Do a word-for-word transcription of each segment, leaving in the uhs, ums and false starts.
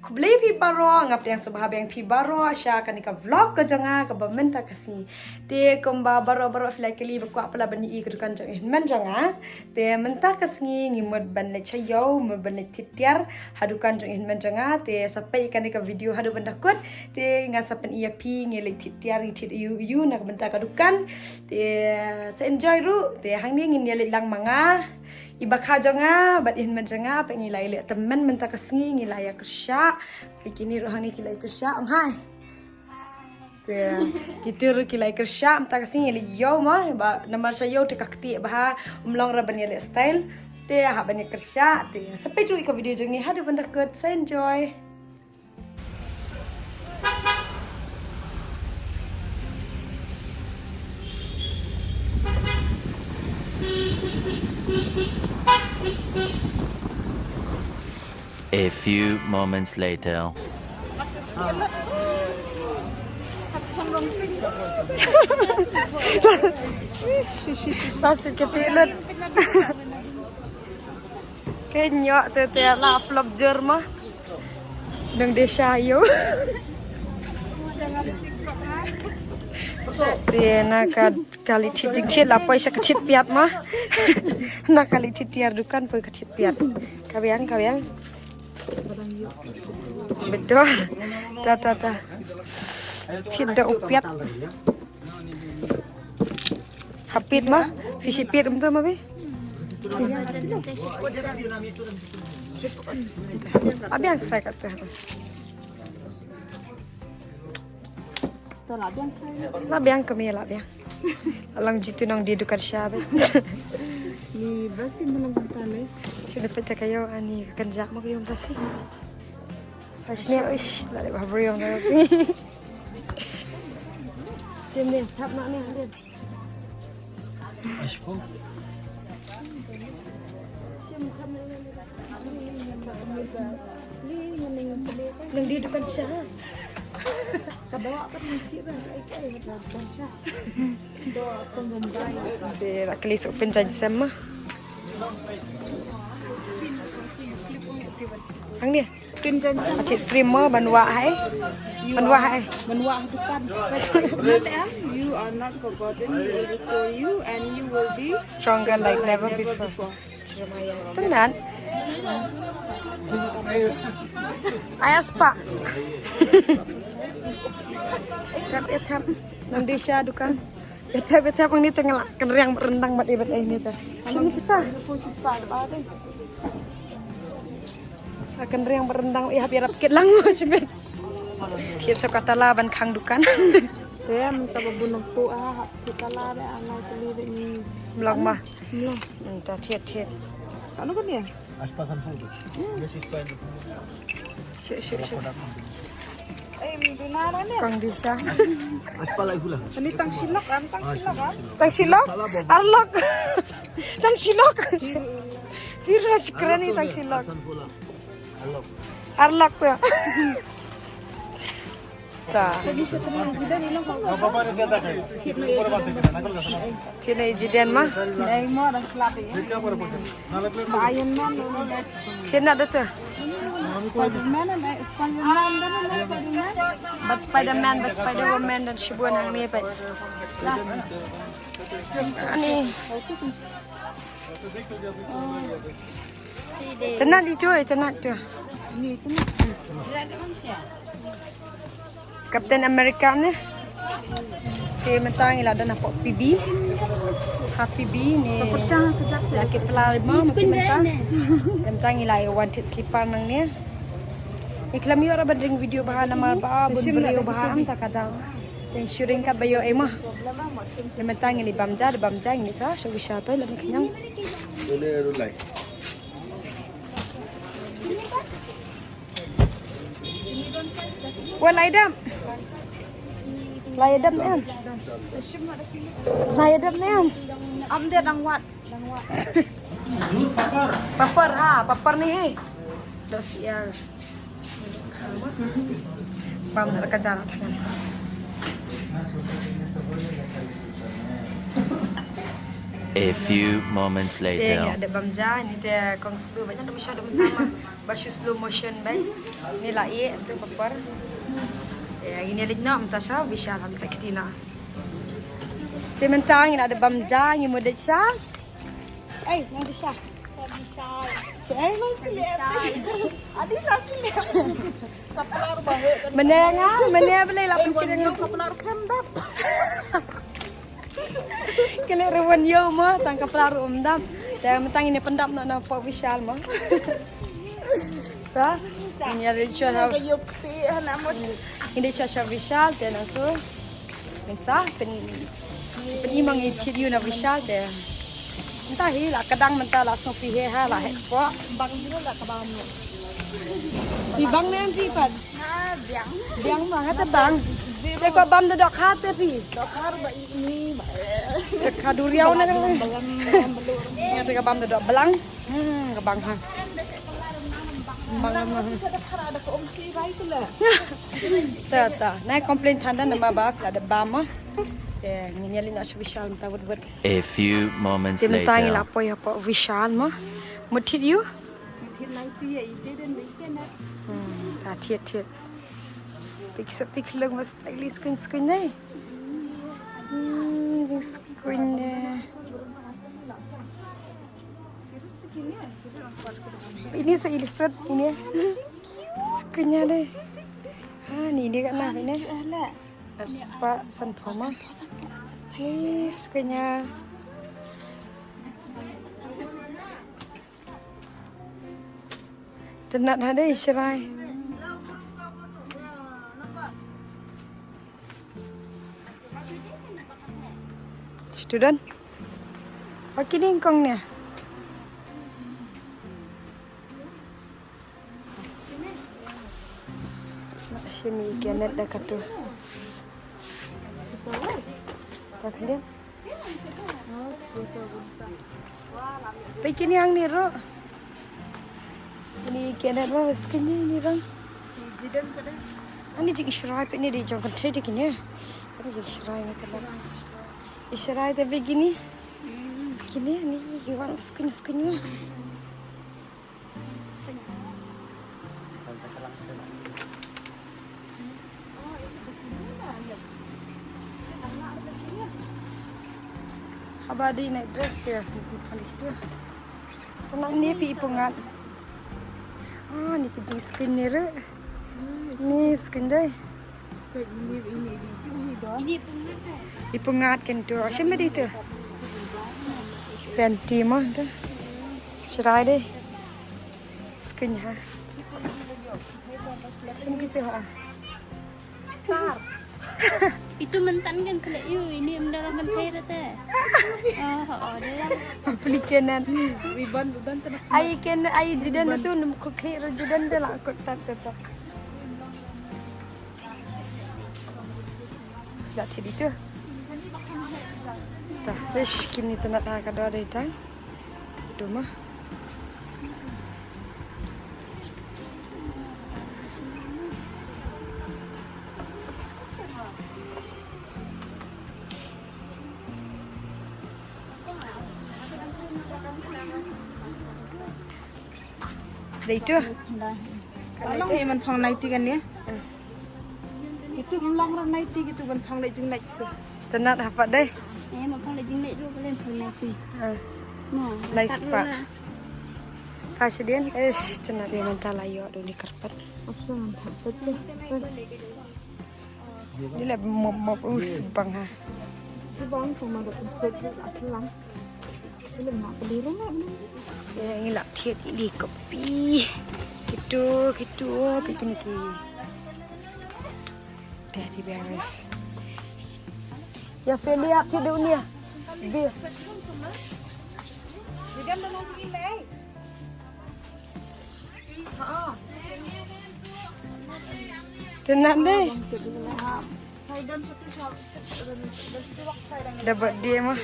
Khublei phi baroh, nga pdiang sngewbha biang phi baroh sha kane ka vlog ka jong nga kaba mynta ka sngi. Te kumba baroh baroh phi la kylli ba kwah palat ban ïohi ka dukan jong i hynmen jong nga. Te mynta ka sngi ngi mut ban leit sha ïew, mut ban leit thied tiar ha dukan jong i hynmen jong nga. Te sa peit kane ka video haduh ban da kut. Te ngan sa pyni ïa phi ngi leit thied tiar, ngi thied ïu ïu na ka bynta ka dukan. Te sa enjoy ruh. Te hangne ngin ïa leit lang ma nga, i bakha jong nga bad i hynmen jong nga. Peit ngi la ïa leit tymmen mynta ka sngi, ngi la ïa kyrsha. Peit kine ruh hangne ki la ïa kyrsha, ong hi. Te kito ruh ki la ïa kyrsha mynta ka sngi, ïa leit ïew mo, ba namar sha ïew te ka ktieh bha, ym long re ban ïa leh style. Te hap ban ïa kyrsha. Te sa peit ruh ïa ka video jong ngi haduh ban da kut. Sa enjoy. A few moments later. Plastic ka ti lut. Ke nyok te te la flop jer ma. Nang desa yo. Te na ka kali thit jing thit la poi sa ka thit piat ma. Na kali thit tiar dukan poi ka thit piat. Ka biang, ka biang. Betul. Ta, ta, ta. Thit da u piat. Hapit ma, fishi pit um tu ma bi. Abiang sa kat tu. La biang kami la biang. Alang jitu nang di dukan sha bi. Ni bas kin malang tane. Sini peta kayo ani kan jak ma kayo tasi. Pas ni ish la de babri tasi. Tim din thap na ni din. Nang di dukan sha. Ka bawa ka tingki ba ai ai dukan sha. Doa penggembai. Te la kali sok pynjan sem ma. Ang ni. Pynjan sa. Atit free mo ban wah hai. Ban wah hai. Ban wah dukan. Nanti ah. You are not forgotten. We will restore you and you will be stronger like never before. Jeremiah. Tenan. Ayas pak. Tap ya tap. Nang di sha dukan. Bete bete pang ni tengah lah kenriang berendang bat ibat eh ni ta. Sini kisah. Akan riang berendang ih hap yarap kit lang mo sibit. Thied sa ka tala ban khang dukan. Tem ta ba bunong tu ah hap kit tala de angai tali de ni. Mlong ma. Mlong. Hmm, ta thied thied. Ano ba ni? Aspa kan photo. Yes, is fine. Sik sik sik. Kong Disha. Aspa lai pula. Ani tang silok, ani tang silok, ah. Tang silok? Arlok. Tang silok. Viraj Krani tang silok. Arlok tu. Ta. Kine jiden ma. Kine da tu. Ba Spider-Man, ba Spider-Woman, dan shibun hangne pat. Ani. Tena di tu, tena tu. Captain America ne. Te mynta ngi la don hapoh P B. Ha P B ne. La kit pla ma mynta. Mynta ngi la ïa wan thied slipper nangne. Ngi khlem ïoh ruh ban ring video bha namar ba bun briew bha, am ta ka dang. Te shu ring kat ba ïoh ei ma. Te mynta ngin ïa bam ja, da bam ja ngin ïa sa sha wi sha toilet ne khñiang. Wa lai dam. Lai dam ne em. Lai dam ne em. Am de dang wat. Dang wat. Papar ha, papar ni he. Dos yar. Bam da ka jar thangan. A few moments later. Te ngi la dep bam ja, ni te kong slu ba nang dum sha dum tama. Ba shu slow motion ba. Ni la i tu papar. Te ngi ne lek no mynta sha Vishal ha bisa kitina. Te mynta ngi la dep bam ja, ngi mut leit sha. Ei, nang di sha. Sha Vishal. Sha, ei, nang sha Vishal. Adi sha Vishal. Kaplar ba he. Mane nga, mane bele la pun kideng. Kaplar krem dap. Kele rewan yo mo, tang kaplar um dap. Te mynta ngi ne pyndap na na pok Vishal mo. Ta, ngi ne leit sha. Ngi ne leit sha sha Vishal te nang tu. Mynta pyn, pyn i ma ngi thied ïa u na Vishal te. Mynta hi la ka dang mynta la song phi he ha la he ko. Bang hi la ka bang. Phi bang ne phi pat. Nga biang. Biang ma nga te bang. Te ko bam da dohkha te phi. Dohkha ba ini ba. Dohkha duriaw na ka. Nga te ka bam da doh blang. Hmm, ka bang ha. Bang ha. Ta ta. Nai complain than da nama ba la da bam ma. Te ngi ne leit na sha Vishal mynta wut wut. A few moments later. Te mynta ngi la poi hapoh Vishal mo. Mut thied ïa u? Mut thied naiti ïa i Jaden ba i kena. Hmm, ta thied thied. Te ki sop te ki long ma stylish, skuñ skuñ ne. Hmm, skuñ ne. Ini sa ilisut ini. Skuñ ne. Ha, ni dia kat na ini. Sepa sanpoma. Ni skuñ ne. Tynat ha dei Shrai. Student. Wa kini kong ne. Shimi kenet da katu. Ta khlem. Pei kini ang ni ro. Ni kenet ro, bas kini ni rang. Ani jing Shrai pe ni di jong kan thei di kini. Ani jing Shrai ni kan. Shrai te pei kini. Kini ni iwan bas kini, bas kini. Haba dei night dress te, palik tu. Tang ni phi i pyngngad. Ah, ni phi dei skuñ ni re. Ni skuñ dei. I pyngngad kan tu, shim dei tu. Panty mo tu. Shrai dei. Skuñ ha. Shim kitu ha. Star. Itu mynta kan selek yu, ini em dalam kan khair te. Oh, oh, dia. Pelikan nan. Ribbon, ribbon tu nak. Ai ken, ai jidan tu num kukhi ro jidan de la kut tat tat. La ti ditu. Ta, ish, kini tynat ha ka dor dei tang. Duma. Dei tu. Ka long hi man phong naiti kan ni. Itu long ra naiti kitu man phong leh jingleh kitu. Tynat hapa dei. Eh, man phong leh jingleh ru ka leh phong naiti. Ah. Mo. Lai spa. Ka shadien, eh, tynat. Saya mentah lah yo doni karpet. Option man phong tu. Ni la mop mop u subang ha. Subang tu ma da pun pun la selang. Ni la ma pun ru na. Saya ngi la thied ini kopi. Kitu, kitu, picnic. Teddy bears. Ya peli ap thied dunia. Bi. Jangan dengan ini. Tynat dei. Da bad dia mah.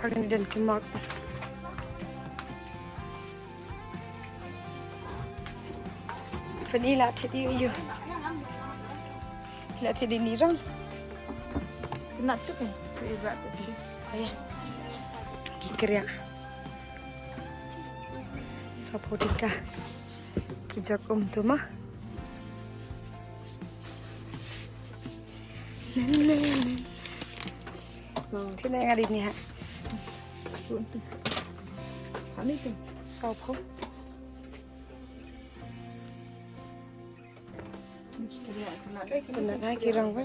Paling dan kemak. Pynïaid la thied ïu ïu. La thied ini rong. Kena tu kan. Tu iba tu. Aya. Ki kriah. Sa photika. Ki jok um tu ma. So, sini yang ada ini ha. Tu tu. Ani tu. Sa pho. Kena dah kirang ba.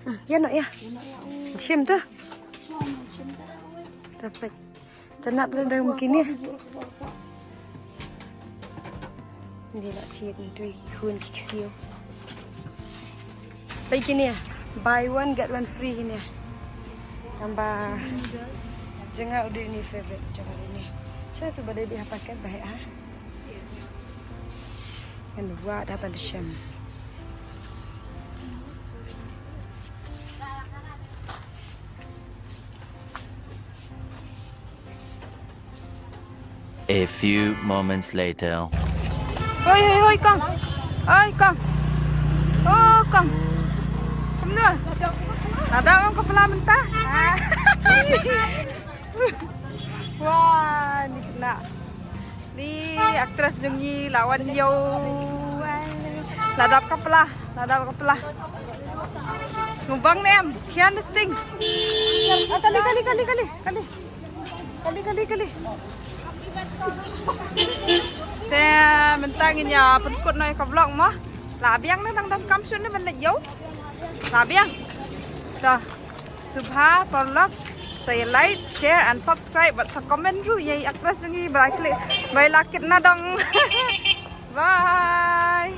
Ah, ya nak ya. Shim tu. Dapat. Tynat dah dah mungkin ya. Ni nak cik ni tu ikun kiksio. Baik ini ya. Buy one get one free ini ya. Tambah jengah udah ini favorite jengah ini. Saya tu badai di paket baik ah. Kan dua dah pada siam. A few moments later. Hoi hoi hoi kong. Hoi kong. Oh kong. Kumno? Ada orang kepala mentah. Wah, ni kena. Ni aktris jong ngi la wan ïew. La dap ka pla, la dap ka pla. Sngewbang ne em, khian sting. Ah, kali, kali, kali, kali, kali. Kali, kali, kali. Te mynta ngin ïa pynkut noh ïa ka vlog mo. La biang ne dang dang kam shun ne ban leit ïew. La biang. To. Subha paralok, sa ïa like, share and subscribe bad sa comment ruh ïa i aktris jong ngi ba la klik, ba la kit na dong. Bye.